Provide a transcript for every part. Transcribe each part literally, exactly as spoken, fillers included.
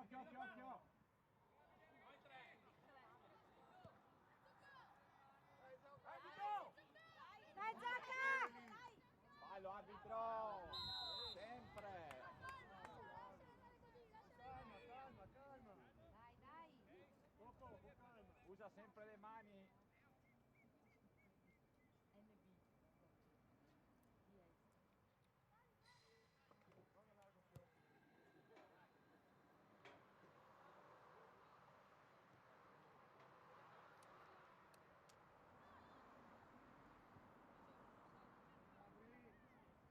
Occhio, occhio, occhio. Dai, Giaca! Fallo, arbitro! Sempre! Calma, calma, calma. Dai, dai. Poco, con calma. Usa sempre le mani. N B. Yes.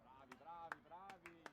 Bravi, bravi, bravi.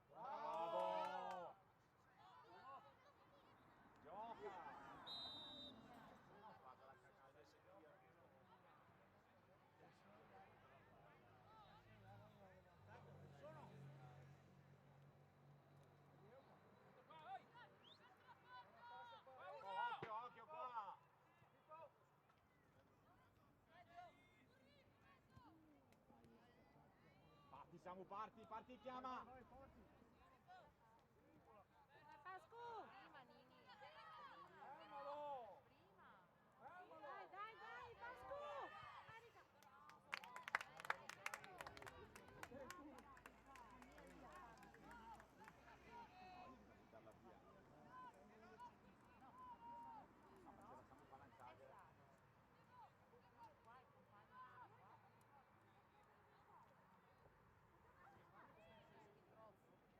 Bravo! Gioca! Occhio, occhio qua! Parti, Samu, parti, parti, chiama! Pascu! Prima, Nini. Fermalo! Prima. Fermalo! Dai, dai, dai, Pascu! Carica! Buttarla via. Ma ce la stiamo balanciare. Troppo.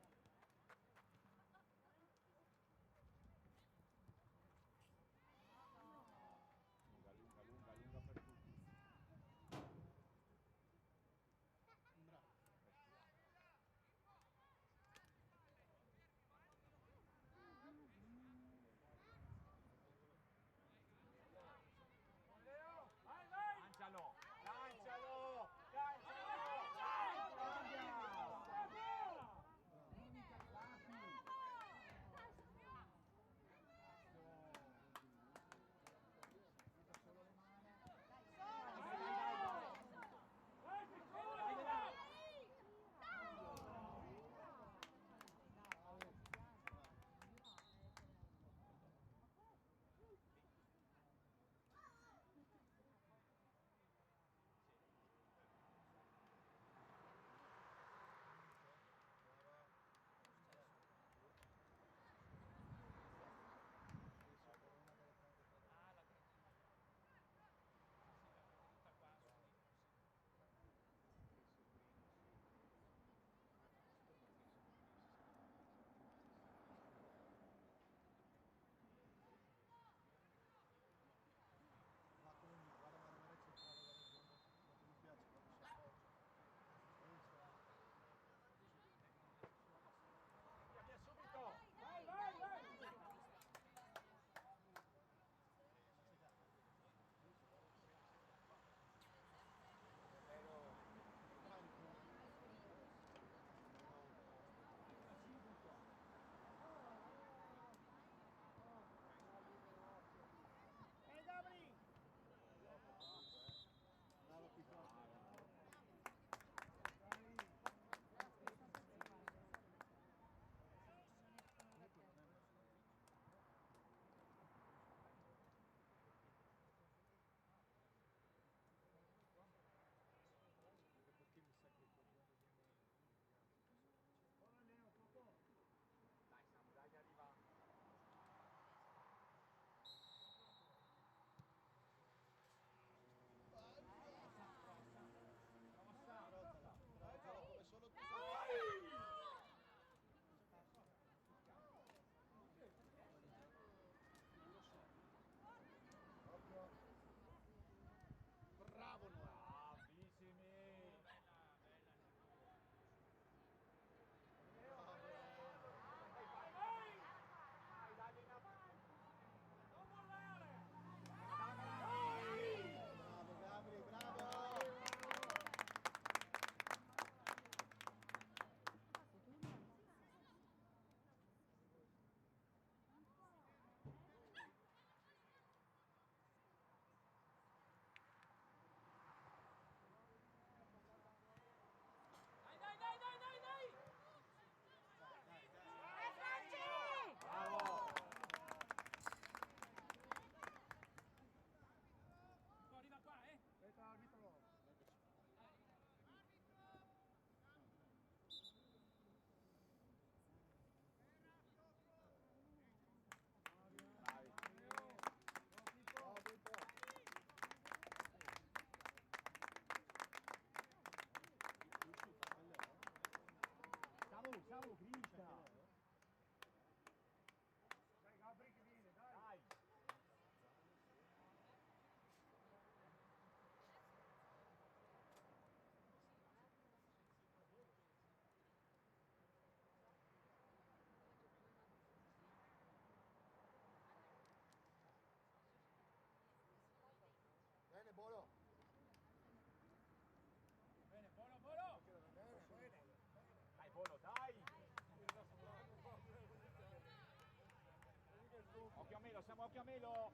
Siamo, occhio a Melo.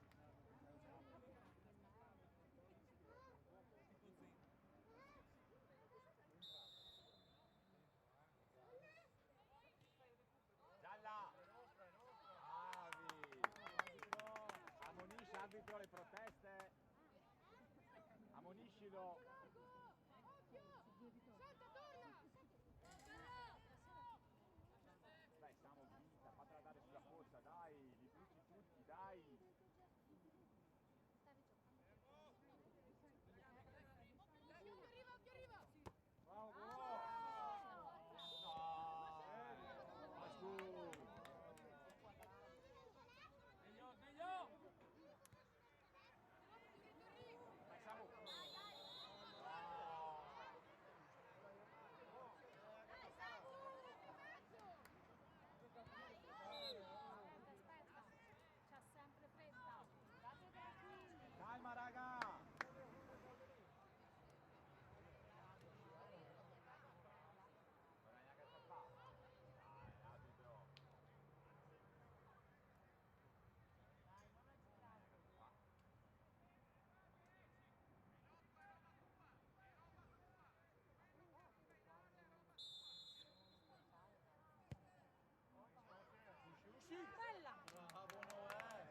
Gialla! Bravi! Ammonisci, arbitro, le proteste. Ammoniscilo. Occhio! Salta, torna! Dai, Samu, vinta, fatela andare sulla corsa, dai, li bruci tutti, dai. Occhio, arriva, occhio, arriva! Bravo, bravo! No! Eh, ma scusa! Sveglio, sveglio! Dai, Samu! Dai, Samu! Aspetta, aspetta. C'ha sempre fretta. State tranquilli. Calma, raga! Non è neanche troppo. Dai, arbitro. Dai, non agitare. Bella! Bravo, Noè!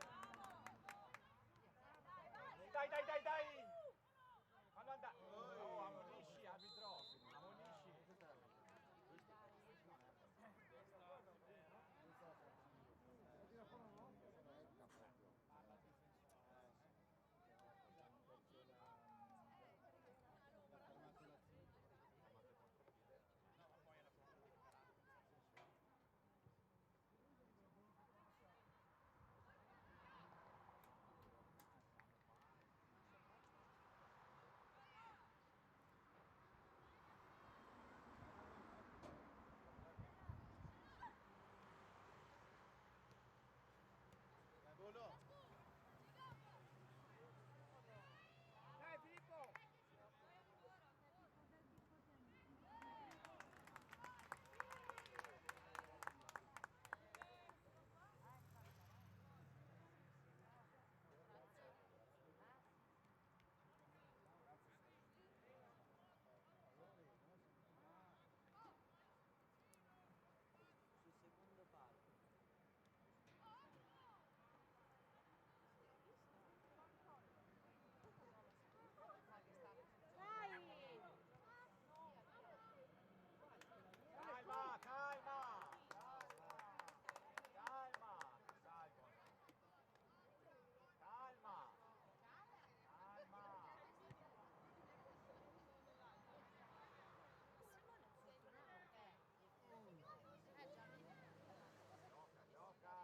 Dai, dai, dai, dai! Fallo andare! Oh, ammonisci, arbitro! Ammonisci! Dai, Filippo! Sul secondo palo. Dai! Calma, calma! Calma! Calma! Calma! Calma! Calma! Gioca, gioca!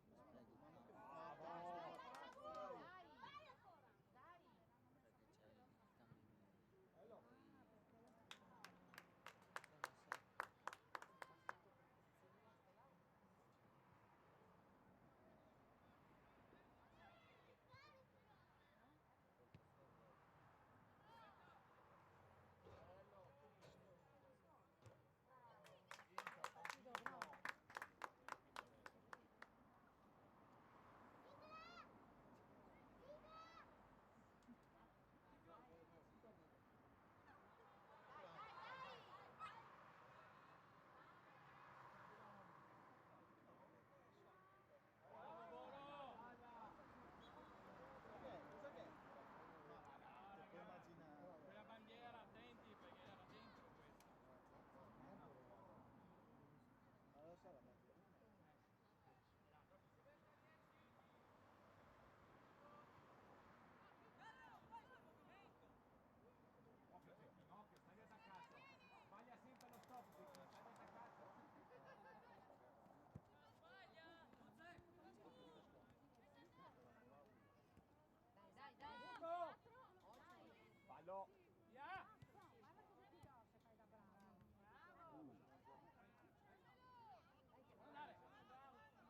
Bravo! Dai! Dai! Perché c'è il cambio di... Poi... Bravo, Boro! Cos'è? Cos'è che è? Ma te puoi immaginare. Quella bandiera, attenti, perché era dentro questa. Ma lo sa la bandiera? Occhio, occhio, occhio, stai attaccato. Sbaglia sempre lo stop, stai attaccato. Sbaglia! Dai, dai, dai. Fallo. Via!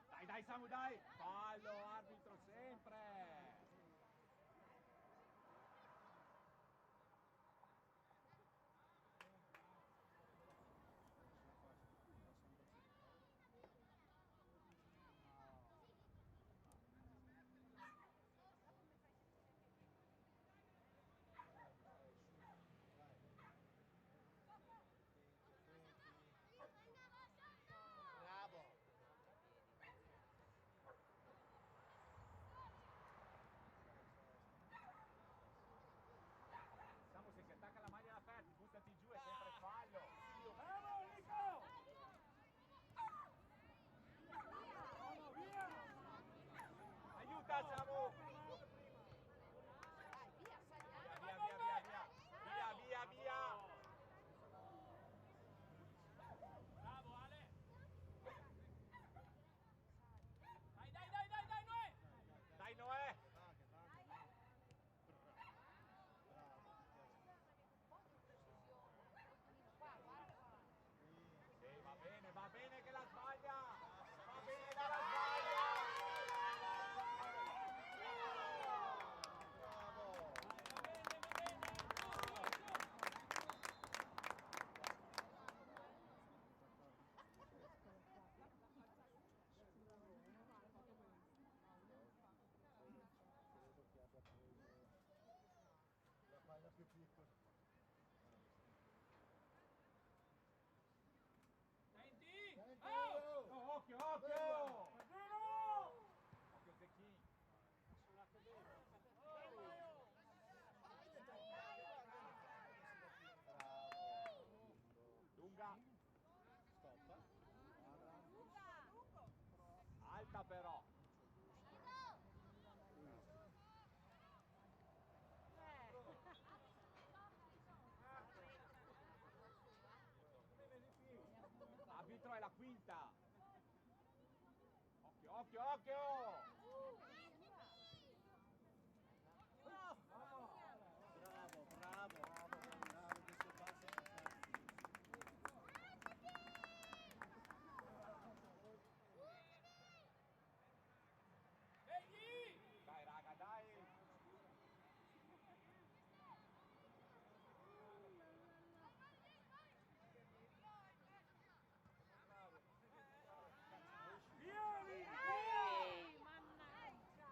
Dai, dai, Samu, dai! Fallo, arbitro, sempre! Siamo. Via, via, via, via. Via, via, via. Bravo, Ale. Dai, dai, dai, dai, dai, Noè. Dai, Noè. Sì, va bene, va bene che la sbaglia! Va bene che la sbaglia! Bravo! La palla più piccola. Senti! Senti! Oh! Oh, occhio, occhio! Bella! Occhio, Zecchini. Bravo. Lunga. Stop. Alta però. Arbitro, è la quinta. Occhio, occhio, occhio! Bravo, bravo, bravo, bravo, questo passo. Dai, raga, dai! Ehi, mannaggia!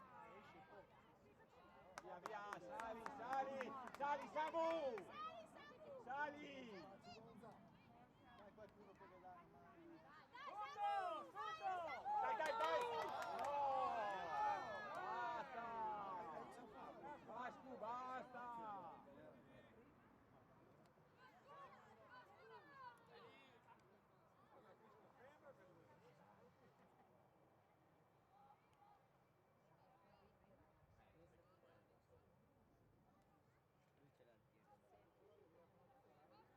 Via, via, sali, sali, sali, Samu! Sali! Dai, qualcuno che lo dà una mano. Dai, dai, dai! No! Basta! Pascu, basta! Lui ce l'ha il tiro.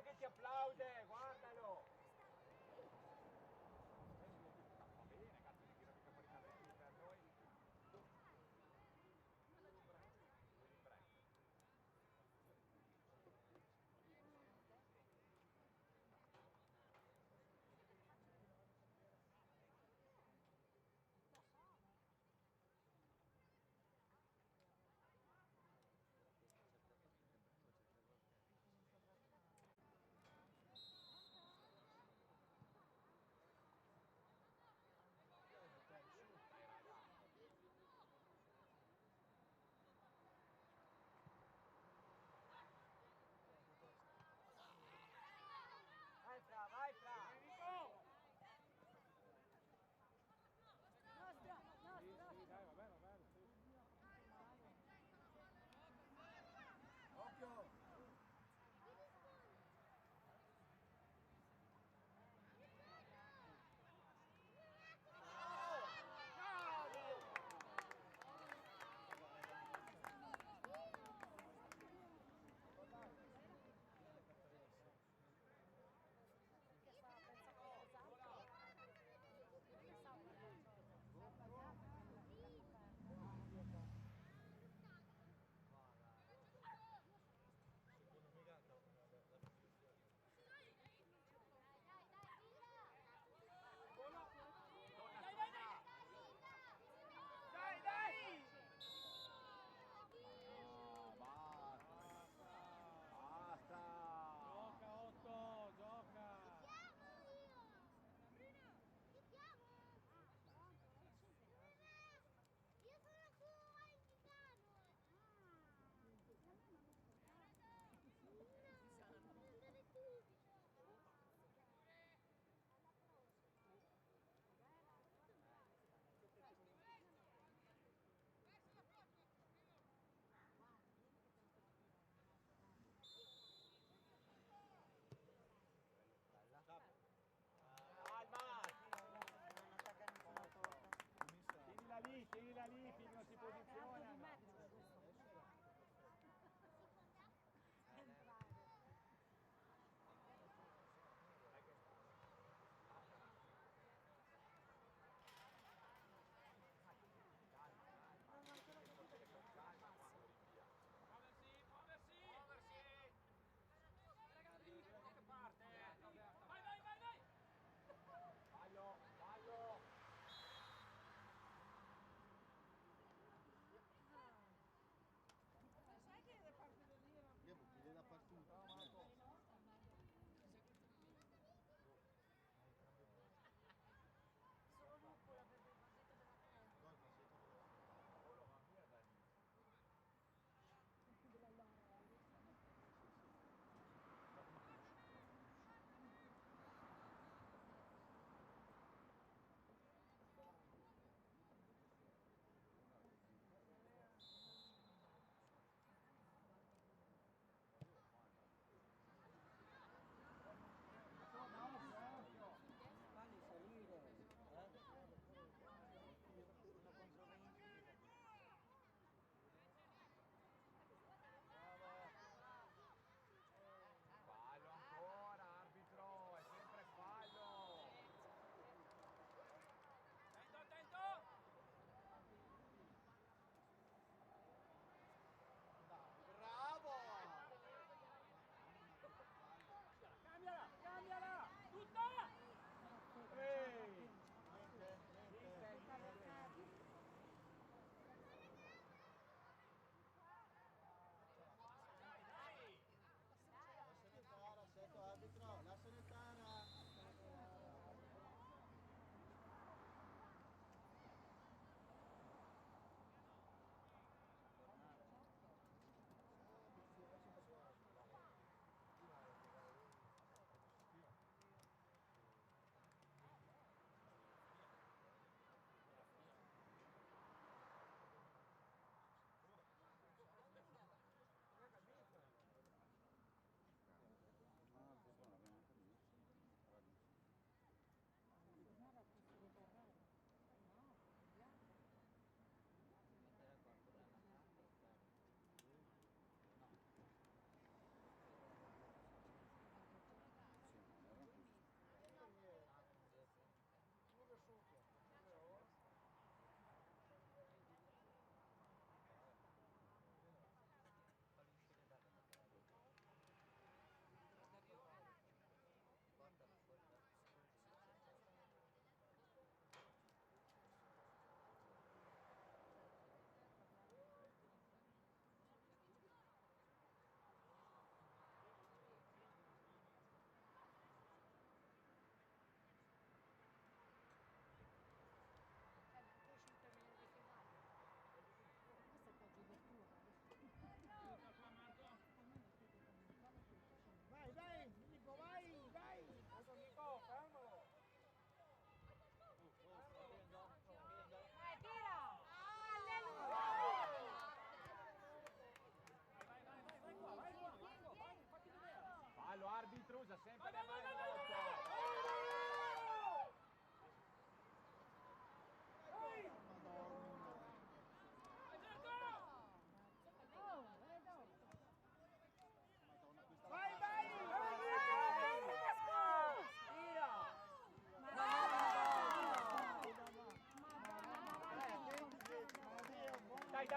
Che ti aplaude, guardalo! Va bene, cazzo, che tira mica fuori casa per noi.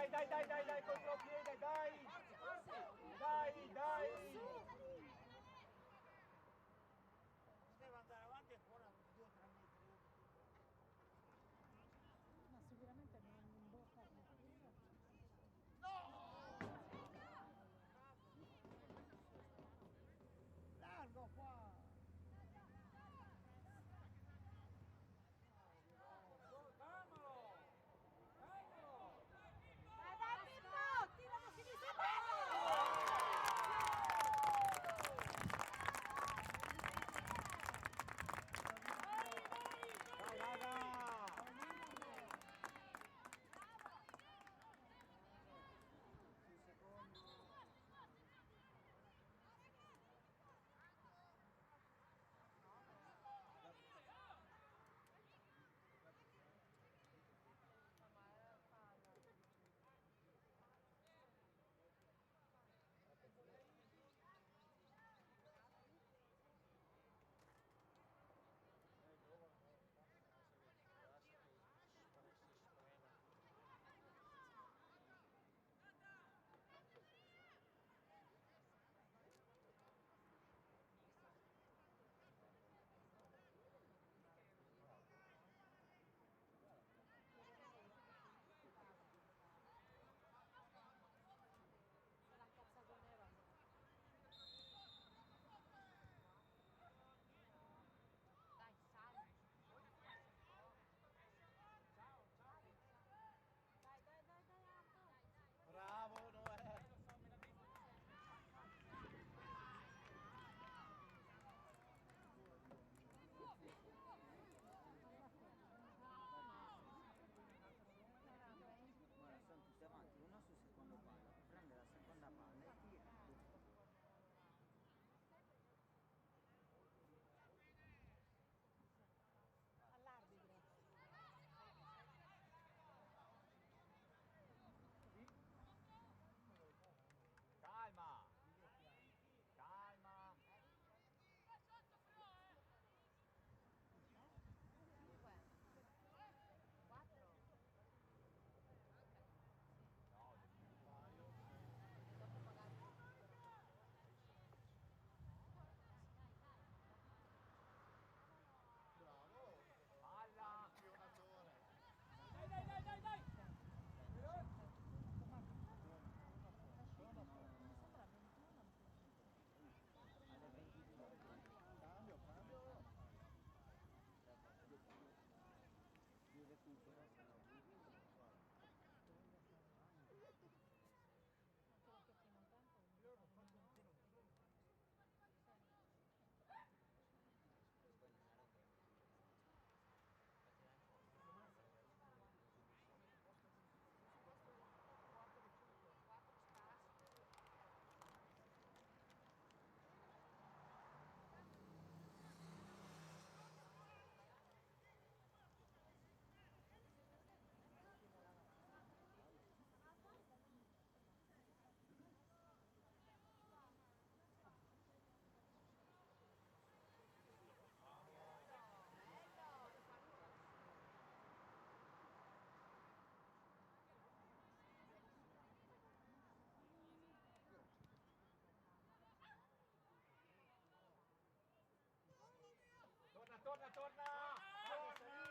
Dai, dai, dai, dai, contropiede, dai! Dai, dai! Deve andare avanti ancora due o tre metri. Ma sicuramente non in bocca. No! Largo qua! Vámonos! Vámonos! Vai, vai, Pippo! Tira da sinistra! Vai, vai, vai! Dai, sali. Ciao, ciao. Dai, dai, dai, dai, Anto. Bravo, Noè. Ma son tuti avanti, uno sul secondo palo, prende la seconda palla e tira. All'arbitro. Calma! Calma! Cinque. Quattro. Palla! Dai, dai, dai, dai, dai! Cambio, cambio. Torna, torna, torna! Torna!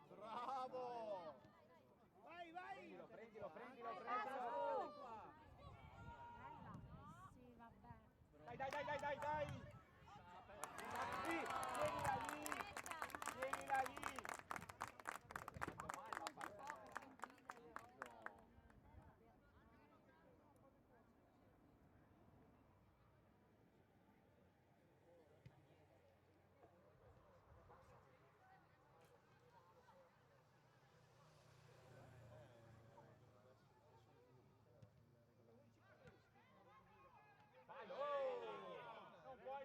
Bravo! Vai, vai! Prendilo, prendilo, prendilo, prendilo! Bella! Sì, vabbè. Dai, dai, dai, dai, dai, dai! Sì, tienila lì! Tienila lì! Vai, oh! Non può